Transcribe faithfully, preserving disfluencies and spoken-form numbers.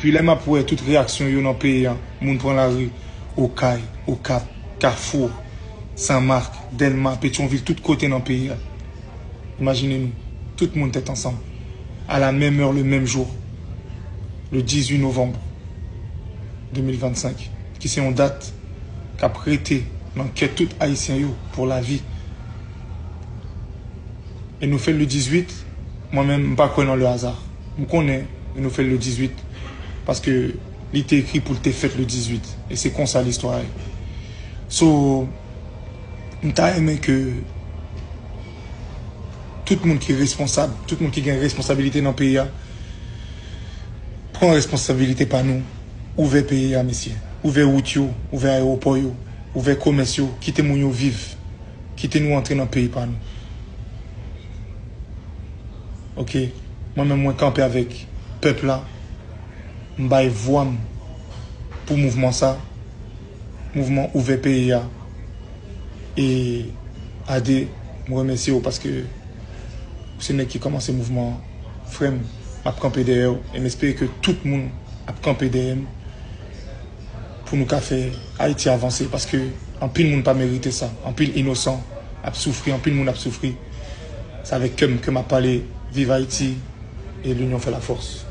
Depi lè m ap wè tout reyaksyon yo nan peyi a, moun pran lari, Okay, Okap, Kafou, Sanmak, Dèlma, Petyonvil, tout kote nan peyi a. Imajine nou, tout moun tèt ansanm, à la même heure, le même jour, le dizui novanm de mil vennsenk, ki se yon dat k ap rete nan kè tout Ayisyen yo pou lavi. E nou fè l le dizwit, mwen menm, m pa kwè nan le hasard. M konnen nou fè l le dizwit paske li te ekri pou l te fèt le dizwit. E se konsa listwa ye. So, m ta renmen ke tout moun ki responsab, tout moun ki gen responsabilite nan peyi a, pran responsabilite pa nou. Ouvè peyi a, mesye. Ouvè wout yo, ouvè ayewopò yo, ouvè komès yo, kite moun yo viv. Kite nou antre nan peyi pa nou. Ok, mwen menm mwen kanpe avèk pèp la, m bay vwa m pou mouvman sa, mouvman ouvè peyi a. E Ade, m remèsye w paske ou se nèg ki kòmanse mouvman an. Frè m, m ap kanpe dèyè w e m espere ke tout moun ap kanpe dèyè m pou nou ka fè Ayiti avanse, paske anpil moun pa merite sa. Anpil inosan ap soufri, anpil moun ap soufri. Se avèk kè m ke m ap pale. Viv Ayiti e l'union fait la force.